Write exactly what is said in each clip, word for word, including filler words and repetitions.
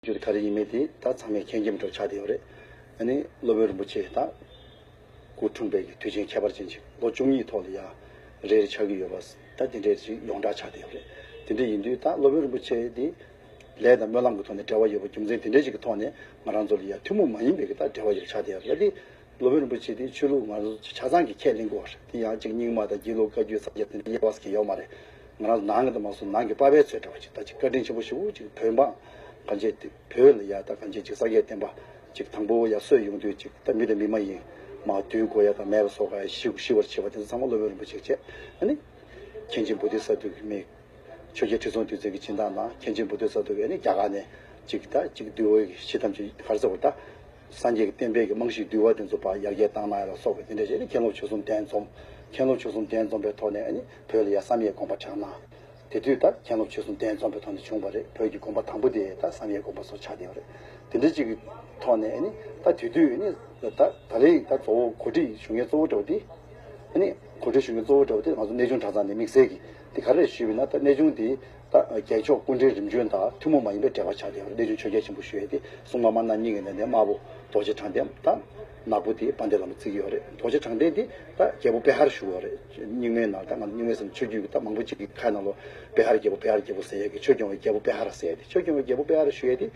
རྒྱུ་ག་རེ་ཡིན་མིན་དེ་ད་ཚང་མས་མཁྱེན་མཁྱེན་པ་འདྲ་ཆགས་བསྡད་ཡོད་རེད། ཨ་ནི་སློབ་དཔོན་རིན་པོ་ཆེ་ད་སྐུ་འཁྲུངས་པའི་གི་དུས་ཆེན་ཁྱད་པར་ཅན་ཅིག་ལོ་བཅུ་གཉིས་ཐོག་ལ་ཡ་རེ་རེ་ཆགས་ཀྱི་ཡོད་པ་ད་དེ་འདྲས་ཅིག་ཡོངས་གྲགས་ཆགས་བསྡད་ཡོད་རེད། དེ་འདྲ་ཡིན་དུས་ད་སློབ་དཔོན་རིན་པོ་ཆེ་དེ་ལས་དང་སྨོན་ལམ་གྱི་ཐོག་ནས་འབྲེལ་བ་ཡོད་པ་རྒྱུ་མཚན་དེ་འདྲས་ཅིག་གི་ཐོག་ནས་ང་རང་ཚོ་ལ་ཡ་ཐུན་མོང་མ་ཡིན་པའི་གི་ད་འབྲེལ་བ་ཡོད་ཆགས་བསྡད་ཡོད་རེད། ད་དེ་སློབ་དཔོན་རིན་པོ་ཆེ་དེ་ཆོས་ལུགས་ང་ཚོ་ཆ་ཚང་གི་ཁས་ལེན་དགོས་པ་རེད། དེ་ཡང་ཅིག་རྙིང་མ་དང་དགེ་ལུགས་བཀའ་བརྒྱུད་ས་སྐྱ་དེ་འདྲ་དབྱེ་བ་ཟེར་གྱི་ཡོད་མ་རེད། ང་རང་ཚོ་ནང་གི་དང་མ་སོང་ནང་གི་པ་ཕའི་ཚོད་འདྲ་བ་ཅིག་ད་ཅིག་བཀའ་དྲིན་ཆེན་པོ་ཞེ་པོ་ཅིག་བོད་འབངས་གང་ཅི་བོད་ལ་ཡ་ད་གང་ཅི་ཅིག་ས་སྐྱའི་བསྟན་པ་ཅིག་དང་པོ་ཡ་སྲོལ་ཡོང་དུས་ཅིག་ད་མི་དང་མི་མ་ཡིན་མ་དུས་འགོ་ཡ་དང་མེད་པ་སོགས་ཀ་ཤི་ཤི་བར་བྱེད་པ་དེ་ཚོ་ཚང་མ་སློབ་དཔོན་རིན་པོ་ཆེ་བྱས། ཨ་ནི་མཁན་ཆེན་བོ་དྷི་ས་ཏྭ་གི་མི་ཆོས་རྒྱལ་ཁྲི་སྲོང་ལྡེ་བཙན་གྱི་སྦྱིན་བདག་ནང་མཁན་ཆེན་བོ་དྷི་ས་ཏྭ་གིས་ཨ་ནི་རྒྱ་གར་ནས་ཅིག་ད་ཅིག་འདུལ་བའི་གཞི་ཐམས་ཅད་ག་རེ་ཟེར་བ་ད། སངས་རྒྱས་ཀྱི་བསྟན་པའི་གི་རྨང་གཞི་འདུལ་བ་དེ་ཚོ་ཕར་ཡར་རྒྱས་བཏང་གནང་ཡ་ལ་སོགས་པའི་དེ་འདྲ་བྱས་ནས་མཁན་སློབ་ཆོས་གསུམ་གདན་འཛོམས། མཁན་སློབ་ཆོས་གསུམ་གདན་འཛོམས་པའི་ཐོག་ནས་ཨ་ནི་བོད་ལ་ཡ་བསམ་ཡས་དགོན་པ་དྲངས་གནང་། དེ་དུས་ད་མཁན་སློབ་ཆོས་གསུམ་གདན་འཛོམས་པའི་ཐོག་ནས་བྱུང་བ་རེད། བོད་ཀྱི་དགོན་པ་དང་པོ་དེ་ད་བསམ་ཡས་དགོན་པ་སོགས་ཆགས་བསྡད་ཡོད་རེད། དེ་འདྲ་ཅིག་གི་ཐོག་ནས་ཨ་ནི་ད་དེ་དུས་ཨ་ནི་ད་ད་རེས་ད་གཙོ་བོ་གོ་སྒྲིག་ཞུ་མཁན་གཙོ་བོ་འདྲ་བོ་དེ། ཨ་ནི་གོ་སྒྲིག་ཞུ་མཁན་གཙོ་བོ་འདྲ་བོ་དེ་ང་ཚོ་གནས་ཆུང་གྲྭ་ཚང་ནས་དམིགས་བསལ་གྱི་དེ་ག་རེ་ཞུས་པ་ཡིན་ན། ད་གནས་ཆུང་དེ་ད་རྒྱལ་མཆོག་སྐུ་ཕྲེང་རིམ་བྱོན་དང་ཐུན་མོང་མ་ཡིན་པའི་འབྲེལ་བ་ཆགས་བསྡད་ཡོད་རེད། གནས་ཆུང་ཆོས་རྒྱལ་ཆེན་པོ་ཞུ་ཡས་དེ་སྲུང་མ་དམར་ནག་གཉིས་ཀྱི་ནང་ནས་དམར་པོ་རྡོ་རྗེ་དྲང་བདེན་དང་ནག་པོ་དེ་དཔལ་ལྡན་བླ་མ་བརྩི་གི་ཡོད་རེད། རྡོ་རྗེ་དྲང་བདེན་དེ་ད་རྒྱལ་པོ་པེ་ཧར་ཞུ་གི་ཡོད་རེད། རྙིང་མའི་ནང་ད་ང་རྙིང་མའི་སེམས་ཆོས་བརྒྱུད་ཀྱི་ད་མང་པོ་ཅིག་གི་ཁ་ནང་ལོ་པེ་ཧར་རྒྱལ་པོ་པེ་ཧར་རྒྱལ་པོ་ཟེར་ཡས་ཀྱི་ཆོས་སྐྱོང་བའི་རྒྱལ་པོ་པེ་ཧར་ཟེར་ཡས་དེ། ཆོས་སྐྱོང་བའི་རྒྱལ་པོ་པེ་ཧར་ཞུ་ཡས་དེ་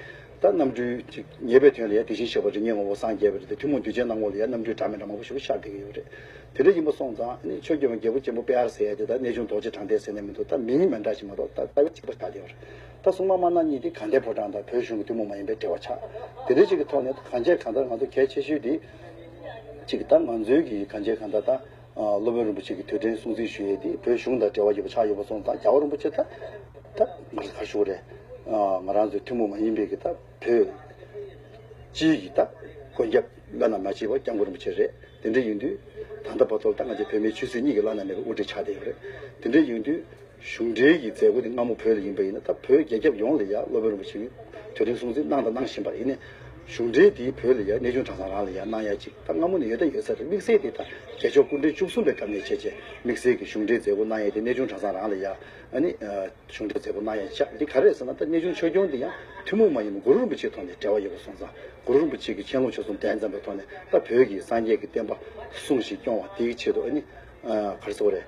ད་རྣམ་སྤྲུལ་ཅིག་ཉེས་པའི་དོན་ལ་ཡ་དེ་བཞིན་གཤེགས་པ་རིགས་ལྔའི་ངོ་བོ་སངས་རྒྱས་པ་རེད་དེ། ཐུན་མོང་གདུལ་བྱའི་སྣང་ངོ་ལ་ཡ་རྣམ་སྤྲུལ་འདྲ་མི་འདྲ་མང་པོ་ཞིག་ཤར་བསྡད་ཀྱི་ཡོད་རེད། དེ་འདྲ་ཡིན་པ་སོང་ཙང་ཨ་ནི་ཆོས་སྐྱོང་བའི་རྒྱལ་པོ་ཆེན་པོ་པེ་ཧར་ཟེར་ཡ་དེ་ད་གནས་ཆུང་རྡོ་རྗེ་དྲང་བདེན་ཟེར་ནས་མི་འདུག་ད་མིང་མི་འདྲ་ཞིག་མ་གཏོགས་ད་ལྟ་བའི་གཅིག་པ་ཆགས་བསྡད་ཡོད་རེད། ད་སྲུང་མ་དམར་ནག་གཉིས་དེ་དགའ་ལྡན་ཕོ་བྲང་དང་བོད་གཞུང་གི་ཐུན་མོང་མ་ཡིན་པའི་འབྲེལ་བ་ཆགས། དེ་འདྲ་ཞིག་གི་ཐོག་ནས་གང་ཅི་གང་ལྟར་ང་ཚོ་གལ་ཆེ་ཤོས་དེ་གཅིག་ད་ང་ཚོའི་གི་གང་ཅི་གང་ལྟར་ད་སློབ་དཔོན་རིན་པོ་ཆེ་གི་དུས་དྲན་སྲུང་བརྩི་ཞུ་ཡས་དེ་བོད་གཞུང་དང་འབྲེལ་བ་ཡོད་པ་ཆགས་ཡོད་པ་སོང་ཙང་རྒྱལ་བ་རིན་པོ་ཆེ་ད་ད་ང་ཚོ་ག་རེ་ཞུ་དགོས་རེད། ང་རང་ཚོའི་ཐུན་མོང་མ་ཡིན་པའི་གི་ད་བོད་སྤྱིའི་གི་ད་མགོན་སྐྱབས་བླ་ན་མ་མཆིས་པ་སྐྱབས་མགོན་རིན་པོ་ཆེ་རེད། དེ་འདྲ་ཡིན་དུས་ད་ལྟ་བར་དུ་ད་ང་ཚོ་བོད་མིའི་ཆོས་སྲིད་གཉིས་ཀྱི་བླ་ན་མེད་པའི་དབུ་ཁྲིད་ཆགས་བསྡད་ཡོད་རེད། དེ་འདྲ་ཡིན་དུས་གཞུང་འབྲེལ་གྱི་མཛད་སྒོ་དེ་སྔ་མོ་བོད་ལ་ཡིན་པ་ཡིན་ན་ད་བོད་རྒྱལ་ཁབ་ཡོངས་ལ་ཡ་སློབ་དཔོན་རིན་པོ་ཆེ་གིས་དུས་དྲན་སྲུང་བརྩི་གནང་དང་གནང་བཞིན་པ་རེད། ཡིན་ནའི་གཞུང་འབྲེལ་དེ་བོད་ལ་ཡ་གནས་ཆུང་གྲྭ་ཚང་རང་ལ་ཡ་གནང་ཡ་ཅིག་ད་སྔ་མོ་ནས་ཡོད་ད་ཡོད་ས་རེད། དམིགས་བསལ་དེ་ད་རྒྱལ་མཆོག་སྐུ་ཕྲེང་བཅུ་གསུམ་པའི་སྐབས་ནས་བྱས་རྗེས་དམིགས་བསལ་གྱི་གཞུང་འབྲེལ་མཛད་སྒོ་གནང་ཡ་དེ་གནས་ཆུང་གྲྭ་ཚང་རང་ལ་ཡ་ཨ་ནི། གཞུང་འབྲེལ་མཛད་སྒོ་གནང་ཡ་ཆགས། འདི་ག་རེ་རེད་ཟེར་ན་ད་གནས་ཆུང་ཆོས་སྐྱོང་འདི་ཡང་ཐུན་མོང་མ་ཡིན་པའི་གུ་རུ་རིན་པོ་ཆེའི་ཐོག་ནས་འབྲེལ་བ་ཡོད་པ་སོང་ཙང་གུ་རུ་རིན་པོ་ཆེ་གི་མཁན་སློབ་ཆོས་གསུམ་གདན་འཛོམས་པའི་ཐོག་ནས་ད་བོད་ཀྱི་སངས་རྒྱས་ཀྱི་བསྟན་པ་སྲུང་ཞིང་སྐྱོང་བ་དེའི་ཆེད་དུ་ཨ་ནི་ག་རེ་ཟེར་དགོས་རེད།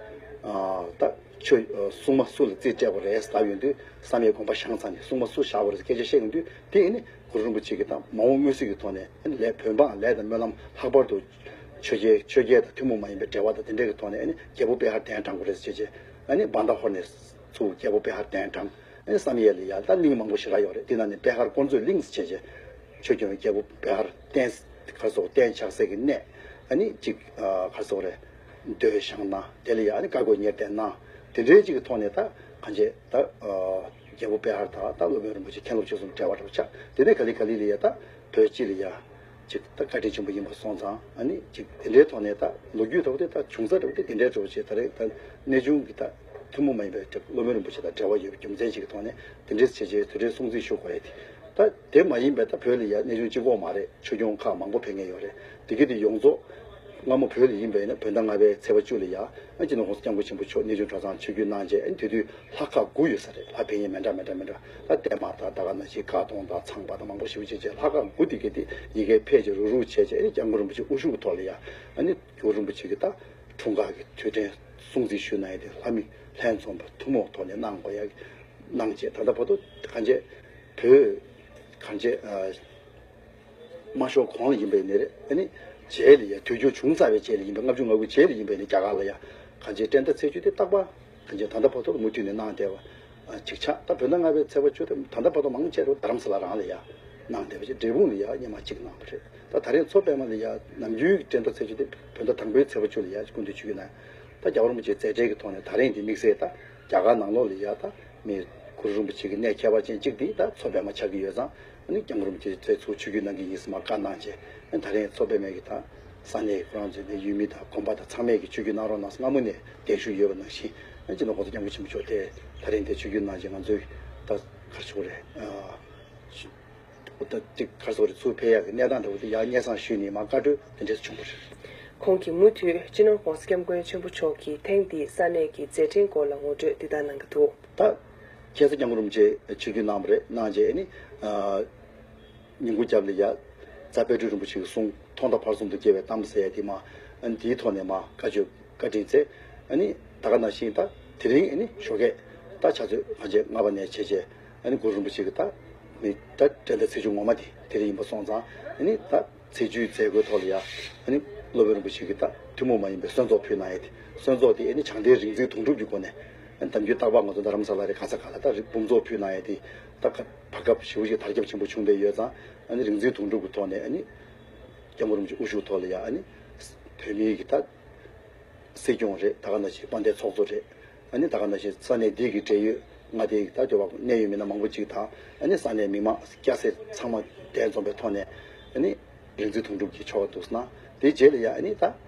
ད་ཆོས་སྲུང་མ་སུ་ལ་རྩིས་སྤྲད་པ་རེད་ཟེར་ཡོང་དུས་བསམ་ཡས་དགོན་པ་བཞེངས་ཚར་ནས་སྲུང་མ་སུ་བཞག་པ་རེད་ཟེར་སྐད་ཆ་བཤད་ཡོང་དུས་དེ་ཨ་ནི་གུ་རུ་རིན་པོ་ཆེ་གི་ད་མ་འོངས་མངོན་གཟིགས་ཀྱི་ཐོག་ནས་ཨ་ནི་ལས་བོད་འབངས་ལས་དང་སྨོན་ལམ་ལྷག་པར་དུ་ཆོས་རྒྱལ་ཆོས་རྒྱལ་དང་ཐུན་མོང་མ་ཡིན་པའི་འབྲེལ་བ་དང་དེ་འདྲའི་གི་ཐོག་ནས་ཨ་ནི་རྒྱལ་པོ་པེ་ཧར་གདན་དྲངས་པ་རེད་ཟེར་བྱས་བྱས་ཨ་ནི་བྷན་དྷ་ཧོར་ནས། ཚུར་རྒྱལ་པོ་པེ་ཧར་གདན་དྲངས། ཨེ་བསམ་ཡས་ལ་ཡ་ད་གླིང་མང་པོ་ཞེ་དྲག་ཡོད་རེད། དེ་ནང་ནས་པེ་ཧར་དཀོན་མཆོག་གླིང་ཟེར་བྱས་བྱས། ཆོས་སྐྱོང་བའི་རྒྱལ་པོ་པེ་ཧར་གདན་ག་རེ་ཟེར་གདན་ཆགས་སའི་གི་གནས། ཨ་ནི་གཅིག་ག་རེ་ཟེར་རེད། མདོས་བཞེངས་གནང་། དེ་ལ་ཡ་ཨ་ནི་བཀའ་བསྒོ་གཉེར་གཏད་གནང་། དེ་འདྲའི་གཅིག་གི་ཐོག་ནས་ད་གང་བྱས་ད་རྒྱལ་པོ་པེ་ཧར་དང་ད་སློབ་དཔོན་རིན་པོ་ཆེ་མཁན་སློབ་ཆོས་གསུམ་འབྲེལ་བ་འདྲ་བོ་ཆགས། དེ་ནས་ག་ལེ་ག་ལེ་ལ་ཡ་ད་བོད་སྤྱི་ལ་ཡ། ཅིག་ད་བཀའ་དྲིན་ཆེན་པོ་ཡིན་པ་སོང་ཙང་ཨ་ནི་ཅིག་དེ་འདྲའི་ཐོག་ནས་ད་ལོ་རྒྱུས་འདྲ་བོ་དེ་ད་བྱུང་ས་འདྲ་བོ་དེ་དེ་འདྲའི་འདྲ་བོ་བྱས་ད་རེས་ད་གནས་ཆུང་གི་ད་ཐུན་མོང་མ་ཡིན་པའི་སློབ་དཔོན་རིན་པོ་ཆེ་དང་འབྲེལ་བ་ཡོད་པའི་རྒྱུ་མཚན་ཅིག་གི་ཐོག་ནས་དེ་འདྲའི་བྱས་རྗེས་དུས་དྲན་སྲུང་བརྩི་ཞུ་དགོས་ཡ་དེ། ད་དེ་མ་ཡིན་པའི་ད་བོད་ལ་ཡ་གནས་ཆུང་གཅིག་པོ་མ་རེད། ཆོས་སྐྱོང་ཁག་མང་པོ་ཕེབས་མཁན་ཡོད་རེད། དེ་གི་དེ་ཡོངས་རྫོགས་སྔ་མོ་བོད་ལ་ཡིན་པ་ཡིན་ན་བོད་ཟླ་ལྔ་པའི་ཚེས་པ་བཅུ་ལ་ཡ་ཨ་སྤྱི་ནོར་༸གོང་ས་༸སྐྱབས་མགོན་ཆེན་པོ་མཆོག་གནས་ཆུང་གྲྭ་ཚང་ཆིབས་བསྒྱུར་གནང་རྗེས་ཨ་དེ་དུས་ལྷ་ཁག་དགུ་ཡོད་ས་རེད། ལྷ་ཕེབས་མཁན་མི་འདྲ་མི་འདྲ་མི་འདྲ། ད་བརྟན་མ་དང་ད་ག་ནང་བཞིན་དགའ་གདོང་དང་ཚངས་པ་དང་མང་པོ་ཞེ་པོ་ཅིག་བྱས་ལྷ་ཁག་དགུ་དེ་གས་དེ་ཡི་གེ་ཕལ་ཆེར་རུག་རུག་བྱས་བྱས་ཨ་ནི་སྐྱབས་མགོན་རིན་པོ་ཆེ་དབུ་བཞུགས་ཀྱི་ཐོག་ལ་ཡ་ཨ་ནི་གུ་རུ་རིན་པོ་ཆེ་གི་ད་འཁྲུངས་སྐར་གྱི་དུས་དྲན་སྲུང་བརྩི་ཞུ་གནང་ཡ་དེ་ལྷ་མི་ལྷན་འཛོམས་པ་ཐུན་མོང་ཐོག་ནས་གནང་དགོས་ཡ་གནང་རྗེས་ད་ལྟ་བར་དུ་གང་བྱས་བོད་གང་བྱས་དམར་ཤོག་གོང་ལ་ཡིན་པའི་ནི་རེད། ཨ་ནི་རྗེས་ལ་ཡ་དུས་འགྱུར་བྱུང་ཚར་བའི་རྗེས་ལ་ཡིན་པའི་ལྔ་བཅུ་ང་དགུ་རྗེས་ལ་ཡིན་པའི་ནི་རྒྱ་གར་ལ་ཡ་གང་བྱས་སྤྲེལ་ཟླ་ཚེས་བཅུ་དེ་རྟག་པར། གང་ཅི་ད་ལྟ་བར་དུ་མུ་མཐུད་ནས་གནང་བསྡད་པ་ཅིག་ཆགས། ད་བོད་ཟླ་ལྔ་པའི་ཚེས་པ་བཅུ་དེ་ད་ལྟ་བར་དུ་མང་ཆེ་རུ་རྡ་རམ་ས་ལ་རང་ལ་ཡ་གནང་བསྡད་པ་ཅིག་འབྲས་སྤུངས་ལ་ཡ་སྔོན་མ་གཅིག་གནང་བ་རེད། ད་ད་རེས་མཚོ་པདྨ་ལ་ཡ་ནམ་རྒྱུན་གྱི་སྤྲེལ་ཟླ་ཚེས་བཅུ་དེ་བོད་ཟླ་དང་པོའི་ཚེས་པ་བཅུ་ལ་ཡ་སྐུ་མདུན་ཆིབས་བསྒྱུར་གནང་། ད་རྒྱལ་བ་རིན་པོ་ཆེའི་མཛད་འཕྲིན་གྱི་ཐོག་ནས་ད་རེས་འདི་དམིགས་བསལ་ད་རྒྱ་གར་ནང་ལོགས་ལ་ཡ་ད་མི་གུ་རུ་རིན་པོ་ཆེ་གི་གནས་ཁྱད་པར་ཅན་གཅིག་འདི་ད་མཚོ་པདྨ་ཆགས་ཀྱི་ཡོད་ཙང་ཨ་ནི་སྐྱབས་མགོན་རིན་པོ་ཆེ་མཛད་ཚུལ་ཆིབས་བསྒྱུར་གནང་གི་ཡིན་ཟེར་མར་བཀའ་གནང་རྗེས་ཨ་ནི་ད་རེས་མཚོ་པདྨའི་གི་ད། ས་གནས་ཁོ་རང་ཚོའི་ནས་ཡུལ་མི་དང་དགོན་པ་དང་ཚང་མས་ཀྱི་ཆིབས་བསྒྱུར་གནང་རོགས་གནང་ཟེར་སྔ་མོ་ནས་གདན་ཞུ་ཡོད་པ་ནང་བཞིན་ཨ་སྤྱི་ནོར་༸གོང་ས་༸སྐྱབས་མགོན་ཆེན་པོ་མཆོག་དེ་ད་རིང་དེ་ཆིབས་བསྒྱུར་གནང་རྗེས་ང་ཚོས་ད་ག་རེ་ཟེར་དགོས་རེད། ཨ་ད་ཅིག་ག་རེ་ཟེར་དགོས་རེད། ཚུར་ཕེབས་ཡག་གི་གནས་སྟངས་འདྲ་བོ་དེ་ཡར་སྙན་སེང་ཞུས་ནས་མར་བཀའ་འཁྲོལ་དེ་འདྲས་བྱུང་བ་རེད། ཁོང་གིས་མུ་མཐུད་སྤྱི་ནོར་༸གོང་ས་༸སྐྱབས་མགོན་ཆེན་པོ་མཆོག་གིས་ཐེངས་འདིའི་ས་གནས་ཀྱི་མཛད་འཕྲིན་སྐོར་ལ་ངོ་སྤྲོད་འདི་ལྟར་གནང་གི་འདུག་ད་ཁ་སང་༸སྐྱབས་མགོན་རིན་པོ་ཆེ་ཆིབས་བསྒྱུར་གནང་བ་རེད། གནང་རྗེས་ཨ་ནི། ཨ། ཉིན་གུང་རྒྱབ་ལ་ཡ། རྫ་དཔལ་སྤྲུལ་རིན་པོ་ཆེ་གི་གསུང་ཐོག་མཐའ་བར་གསུམ་དུ་དགེ་བའི་གཏམ་ཟེར་ཡ་དེ་མ། ཨ་ནི་དེའི་ཐོག་ནས་མ་བཀའ་ཆོས་བཀའ་དྲིན་བསྩལ། ཨ་ནི་ད་ག་ནང་བཞིན་ད་དེ་རིང་ཨ་ནི་ཞོགས་ཀས་ད་ཕྱག་ཚོད་ང་བཅས་ལྔ་པ་ནས་བྱས་བྱས། ཨ་ནི་གུ་རུ་རིན་པོ་ཆེ་གི་ད་མི་ད་འགྲན་ཟླ་ཚེས་བཅུ་ངོ་མ་དེ་དེ་རིང་ཡིན་པ་སོང་ཙང་། ཨ་ནི་ད་ཚེས་བཅུའི་མཛད་སྒོའི་ཐོག་ལ་ཡ། ཨ་ནི་སློབ་དཔོན་རིན་པོ་ཆེ་གི་ད་ཐུན་མོང་མ་ཡིན་པའི་གསོལ་ཚོགས་ཕུལ་གནང་ཡ་དེ། གསོལ་ཚོགས་དེ་ཨ་ནི་བྱང་གཏེར་རིག་འཛིན་དོན་གྲུབ་ཀྱི་སྒོ་ནས། ཨ་ནི་གཏམ་རྒྱུད་རྟག་པར་ང་ཚོ་རྡ་རམ་ས་ལ་རེད། ག་ས་ག་ལ་ད་རིག་འབུམ་ཚོགས་ཕུལ་གནང་ཡ་དེ། ད་ག་བར་སྐབས་ཞེ་པོ་ཞིག་དར་ཁྱབ་ཆེན་པོ་བྱུང་བསྡད་ཡོད་ཙང་། ཨ་ནི་རིག་འཛིན་དོན་གྲུབ་ཀྱི་ཐོག་ནས། ཨ་ནི་སྐྱབས་མགོན་རིན་པོ་ཆེ་དབུ་བཞུགས་ཐོག་ལ་ཡ། ཨ་ནི་བོད་མིའི་གི་ད་སྲིད་སྐྱོང་རེད། ད་ག་ནང་བཞིན་དཔལ་ལྡན་ཚོགས་གཙོ་རེད། ཨ་ནི་ད་ག་ནང་བཞིན་ས་གནས་འདི་གི་འབྲེལ་ཡོད་མངའ་སྡེའི་ད་དེ་བ་གནད་ཡོད་མི་སྣ་མང་པོ་ཅིག་དང་། ཨ་ནི་ས་གནས་མི་མང་སྐྱ་སེར་ཚང་མ་གདན་འཛོམས་པའི་ཐོག་ནས། ཨ་ནི་རིག་འཛིན་དོན་གྲུབ་ཀྱི་ཆོ་ག་འདུག་ཟེར་ན། དེའི་རྗེས་ལ་ཡ་ཨ་ནི་ད་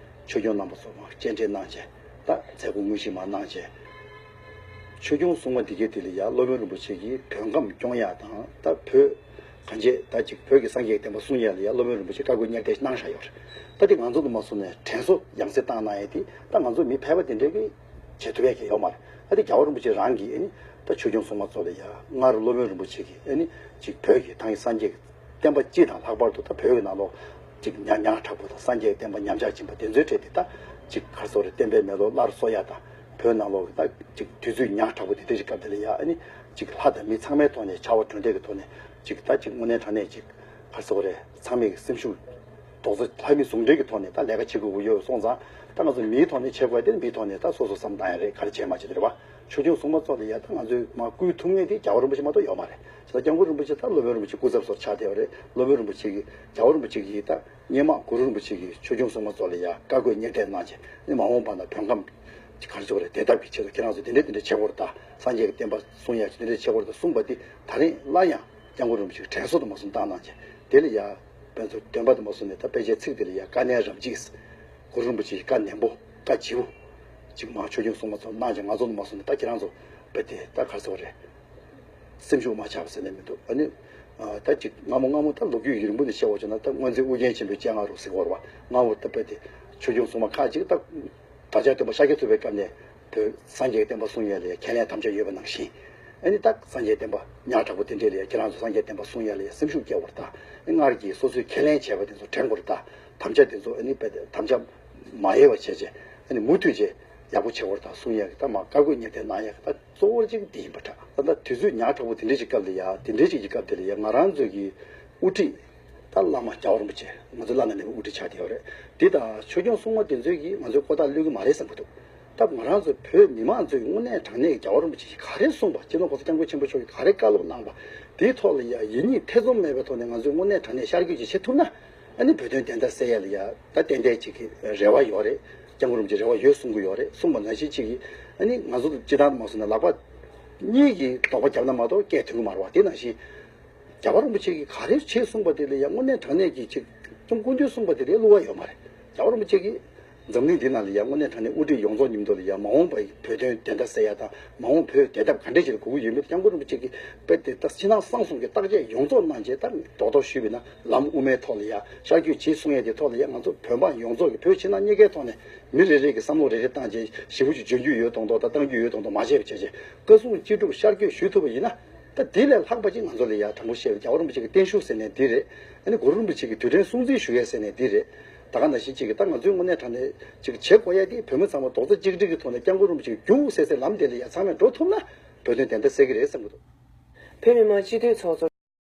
ཆོས་སྐྱོང་རྣམ་པ་ཚོ་མ་སྤྱན་འདྲེན་གནང་བྱས། ད་མཛད་སྒོ་དངོས་གཞི་མ་གནང་བྱས། ཆོས་སྐྱོང་སྲུང་མ་འདི་གའི་དེ་ལ་ཡ་སློབ་དཔོན་རིན་པོ་ཆེ་གིས་བོད་ཁམས་སྐྱོང་ཡ་དང་། ད་བོད་གང་བྱས་ད་ཅིག་བོད་ཀྱི་སངས་རྒྱས་ཀྱི་བསྟན་པ་སྲུང་ཡ་ལ་ཡ་སློབ་དཔོན་རིན་པོ་ཆེ་བཀའ་བསྒོ་བསྙེན་བཟླས་གནང་བཞག་ཡོད་རེད། ད་དེ་ང་ཚོ་དུ་མ་སོང་ནས་དྲན་གསོ་ཡང་སེ་བཏང་གནང་ཡ་དེ། ད་ང་ཚོ་མི་ཕལ་པ་དེ་འདྲས་ཀྱིས་བྱེད་ཐུབ་ཡ་གི་ཡོད་མ་རེད། ད་དེ་རྒྱལ་བ་རིན་པོ་ཆེ་རང་གིས་ཨ་ནི་ད་ཆོས་སྐྱོང་སྲུང་མ་ཚོ་ལ་ཡ། སྔར་སློབ་དཔོན་རིན་པོ་ཆེ་གིས་ཨ་ནི་ཅིག་བོད་ཀྱི་ཐང་གི་སངས་རྒྱས་ཀྱི་བསྟན་པ་སྤྱི་དང་། ལྷག་པར་དུ་ད་བོད་ཀྱི་ནང་ལོགས་ཅིག་ཉག་ཉག་དྲག་པོ་དང་། སངས་རྒྱས་བསྟན་པ་ཉམས་ཆག་ཕྱིན་པ་དེ་ཚོའི་གྲས་དེ། ད་ཅིག་ག་རེ་ཟེར་དགོས་རེད། བསྟན་པའི་མེ་ལོང་སླར་གསོ་ཡ་དང་། བོད་ནང་ལོགས་ཀྱི་ད་ཅིག་དུས་ཚོད་ཉག་དྲག་པོ་དེ་འདྲ་ཞིག་སྐབས་དེ་ལ་ཡ། ཨ་ནི་ཅིག་ལྷ་དང་མི་ཚང་མའི་ཐོག་ནས་ཕྱར་བ་གྲུ་འདེགས་ཀྱི་ཐོག་ནས་ཅིག་ད་ཅིག་དངོས་གནས་དྲང་གནས་ཅིག་ག་རེ་ཟེར་དགོས་རེད། ཚང་མས་སེམས་ཤུགས་རྡོག་རྩ་ལྷ་མི་ཟུང་འབྲེལ་གྱི་ཐོག་ནས་ད་ལས་ཀ་བྱེད་དགོས་ཀྱི་ཡོད་སོང་ཙང་། ད་ང་ཚོ་མིའི་ཐོག་ནས་བྱེད་དགོས་དེ། མིའི་ཐོག་ནས་ད་སོ་སོ་བསམ་བཏང་ཡ་རེད། ག་རེ་བྱས་མ་བྱས་དེ་རེད་བ། ཆོས་སྐྱོང་སྲུང་མ་ཚོ་ལ་ཡ་ད་ང་ཚོས་མ་བསྐུལ་ཐུབ་མཁན་དེ་རྒྱལ་བ་རིན་པོ་ཆེ་མ་གཏོགས་ཡོད་མ་རེད། བྱས་ཙང་སྐྱབས་མགོན་རིན་པོ་ཆེ་ད་སློབ་དཔོན་རིན་པོ་ཆེ་སྐུ་ཚབ་ཚོར་ཆགས་བསྡད་ཡོད་རེད། སློབ་དཔོན་རིན་པོ་ཆེ་གིས། རྒྱལ་བ་རིན་པོ་ཆེ་གིས་ད་སྔོན་མ་གུ་རུ་རིན་པོ་ཆེ་གིས་ཆོས་སྐྱོང་སྲུང་མ་ཚོ་ལ་ཡ་བཀའ་བསྒོ་བསྙེན་བཟླས་གནང་བྱས། ཨ་ནི་མ་འོངས་པ་ན་བོད་ཁམས་ག་རེ་ཟེར་དགོས་རེད། བདེ་ཐབས་ཀྱི་ཆེད་དུ་ཁྱེད་རང་ཚོ་དེ་འདྲ་དེ་འདྲ་བྱེད་དགོས་རེད། ད་སངས་རྒྱས་ཀྱི་བསྟན་པ་སྲུང་ཡ་ཆེད་དུ་དེ་འདྲ་བྱེད་དགོས་རེད་ད་གསུངས་པ་དེ་ད་རིང་སླར་ཡང་སྐྱབས་མགོན་རིན་པོ་ཆེ་གིས་དྲན་གསོ་དུ་མ་གསུངས་བཏང་གནང་བྱས། དེ་ལ་ཡ་དཔེ་མཚོན་འདོན་པ་དུ་མ་གསུངས་ནས། ད་དཔེ་ཆའི་ཚིག་དེ་ལ་ཡ་བཀའ་ནན་རབ་འཇིགས། གུ་རུ་རིན་པོ་ཆེ་གི་བཀའ་ནན་པོ་བཀའ་ལྗིད་པོ་ཅིག་མ་ཆོས་སྐྱོང་སྲུང་མ་ཚོ་གནང་བྱས། ང་ཚོ་དུ་མ་གསུངས་ནས་ད་ཁྱེད་རང་ཚོ་དཔེ་དེ་ད་ག་རེ་ཟེར་དགོས་རེད། སེམས་ཤུགས་མ་ཆག་པ་ཟེར་ནས་མི་འདུག་ཨ་ནི་ཨ་ད་ཅིག་སྔ་མོ་སྔ་མོ་ད་ལོ་རྒྱུས་ཀྱི་རིང་པོ་ནས་བཤད་པ་བྱས་ན། ད་སྔོན་ཚེ་ཨུ་རྒྱན་ཆེན་པོའི་སྤྱན་སྔ་རུ་ཟེར་དགོས་རེད་བ། སྔ་མོ་ད་དཔེ་དེ་ཆོས་སྐྱོང་སྲུང་མ་ཁག་ཅིག་ད་བདག་ཅག་སྟོན་པ་ཤཱཀྱ་ཐུབ་པའི་སྐབས་ནས་བོད་སངས་རྒྱས་བསྟན་པ་སྲུང་ཡ་ལ་ཡ་ཁས་ལེན་དམ་བཅའ་ཡོད་པ་ནང་བཞིན། ཨ་ནི་ད་སངས་རྒྱས་བསྟན་པ་ཉག་དྲག་པོ་དེ་འདྲས་ལ་ཡ་ཁྱེད་རང་ཚོ་སངས་རྒྱས་བསྟན་པ་སྲུང་ཡ་ལ་ཡ་སེམས་ཤུགས་སྐྱེ་དགོས་རེད། ད་ཨ་ནི་སྔར་གྱི་སོ་སོའི་ཁས་ལེན་བྱས་པ་དེ་ཚོ་དྲན་དགོས་རེད། ད་དམ་བཅའ་དེ་ཚོ་ཨ་ནི་དཔེ་དེ་དམ་བཅའ་མ་ཡལ་བ་བྱས་བྱས། ཨ་ནི་མུ་མཐུད་བྱས་ཡག་པོ་བྱེད་དགོས་རེད། ད་སྲུང་ཡ་གི་ད་མ་བཀའ་བསྒོ་བསྙེན་བཟླས་གནང་ཡ་གི་ད་གཙོ་བོ་གཅིག་འདི་ཡིན་པ་འདྲ། ད་ལྟ་དུས་ཚོད་ཉག་དྲག་པོ་དེ་འདྲ་ཞིག་སྐབས་ལ་ཡ། དེ་འདྲ་ཞིག་གི་སྐབས་དེ་ལ་ཡ་ང་རང་ཚོ་གི་དབུ་ཁྲིད་ད་བླ་མ་རྒྱལ་བ་རིན་པོ་ཆེ། ང་ཚོ་བླ་ན་མེད་པའི་དབུ་ཁྲིད་ཆགས་བསྡད་ཡོད་རེད། དེ་དང་ཆོས་སྐྱོང་སྲུང་མ་དེ་ཚོས་ཀྱིས་ང་ཚོའི་ལྐོག་ལྟ་གློད་ཀྱི་མ་རེད་བསམ་གྱི་འདུག་ད་ང་རང་ཚོ་བོད་མི་མང་ཚོས་དངོས་གནས་དྲང་གནས་ཀྱི་རྒྱལ་བ་རིན་པོ་ཆེ་གིས་ག་རེ་གསུངས་པ། སྤྱི་ནོར་༸གོང་ས་༸སྐྱབས་མགོན་ཆེན་པོ་མཆོག་གིས་ག་རེ་བཀའ་སློབ་གནང་པ། དེའི་ཐོག་ལ་ཡ་ཡིད་གཉིས་ཐེ་ཚོམ་མེད་པའི་ཐོག་ནས་ང་ཚོས་དངོས་གནས་དྲང་གནས་ཤར་བསྐྱོད་ཅིག་བྱེད་ཐུབ་ན། ཨ་ནི་བོད་དོན་བདེན་མཐའ་གསལ་ཡ་ལ་ཡ་ད་ཏན་ཏན་ཅིག་གི་རེ་བ་ཡོད་རེད། སྐྱབས་མགོན་རིན་པོ་ཆེ་རེ་བ་ཡོད་གསུང་གི་ཡོད་རེད། གསུངས་པ་ནང་བཞིན་ཅིག་གིས་ཨ་ནི་ང་ཚོ་སྤྱི་བཏང་དུ་མ་སོང་ན་ལག་པ་གཉིས་ཀྱིས་རྡོག་པ་བརྒྱབ་ན་མ་གཏོགས་སྐད་ཐོན་གི་མ་རེད་བ། དེ་ནང་བཞིན་རྒྱལ་བ་རིན་པོ་ཆེ་གིས་ག་རེ་བྱེད་གསུངས་པ་དེ་ལ་ཡ་དངོས་གནས་དྲང་གནས་ཀྱི་ཅིག་ཅུང་སྐུ་མདུན་གསུངས་པ་དེ་ལ་ཡ་བསླུ་བ་ཡོད་མ་རེད། རྒྱལ་བ་རིན་པོ་ཆེ་གིས་འཛམ་གླིང་འདི་ནང་ལ་ཡ་དངོས་གནས་དྲང་གནས་དབུ་ཁྲིད་ཡོངས་རྫོགས་མཉམ་དུ་ལ་ཡ་མ་འོངས་པའི་བོད་དོན་བདེན་མཐའ་གསལ་ཡ་དང་། མ་འོངས་བོད་བདེ་ཐབས་ག་འདྲས་ཞིག་ལ་དགོས་ཀྱི་ཡོད་མེད་སྐྱབས་མགོན་རིན་པོ་ཆེ་གིས་དཔེ་དེ་ད་ཕྱི་ནང་གསང་གསུམ་གྱི་བརྟག་དཔྱད་ཡོངས་རྫོགས་གནང་རྗེས། ད་རྡོག་རྡོག་ཞུས་པ་ཡིན་ན་ལམ་དབུ་མའི་ཐོག་ལ་ཡ་ཤར་བསྐྱོད་བྱེད་གསུང་ཡས་དེ་ཐོག་ལ་ཡ་ང་ཚོ་བོད་འབངས་ཡོངས་རྫོགས་ཀྱི་བོད་ཕྱི་ནང་གཉིས་ཀའི་ཐོག་ནས་མི་རེ་རེ་གིས་བསམ་བློ་རེ་རེ་བཏང་རྗེས་ཞེ་པོ་ཅིག་འཇོན་རྒྱུ་ཡོད་མདོག་མདོག་དང་བཏང་རྒྱུ་ཡོད་མདོག་མདོག་མ་བྱས་པ་བྱས་བྱས། བཀའ་གསུང་ཅི་སྒྲུབ་ཤར་བསྐྱོད་ཞུ་ཐུབ་པ་ཡིན་ན། ད་དེ་ལས་ལྷག་པ་ཅིག་ང་ཚོ་ལ་ཡ་དྲང་པོ་བཤད་པ་རྒྱལ་བ་རིན་པོ་ཆེ་གི་བརྟན་བཞུགས་ཟེར་ནས་འདི་རེད། ཨ་ནི་གུ་རུ་རིན་པོ་ཆེ་གི་དུས་དྲན་སྲུང་བརྩི་ཞུ་ཡས་ཟེར་ནས་འདི་རེད། ད་ག་ནང་བཞིན་ཅིག་གི་ད་ང་ཚོའི་དངོས་གནས་དྲང་གནས་ཅིག་བྱེད་དགོས་ཡ་དེ་བོད་མི་ཚང་མ་རྡོག་རྩ་གཅིག་སྒྲིལ་གྱི་ཐོག་ནས་སྐྱབས་མགོན་རིན་པོ་ཆེ་གི་རྒྱུགས་ཟེར་སའི་ལམ་དེ་ལ་ཡ་ཚང་མས་འགྲོ་ཐུབ་ན་བོད་དོན་བདེན་མཐའ་གསལ་གྱི་རེད་བསམ་གྱི་འདུག་བོད་མི་མང་སྤྱི་འཐུས་ཚོགས་གཙོ།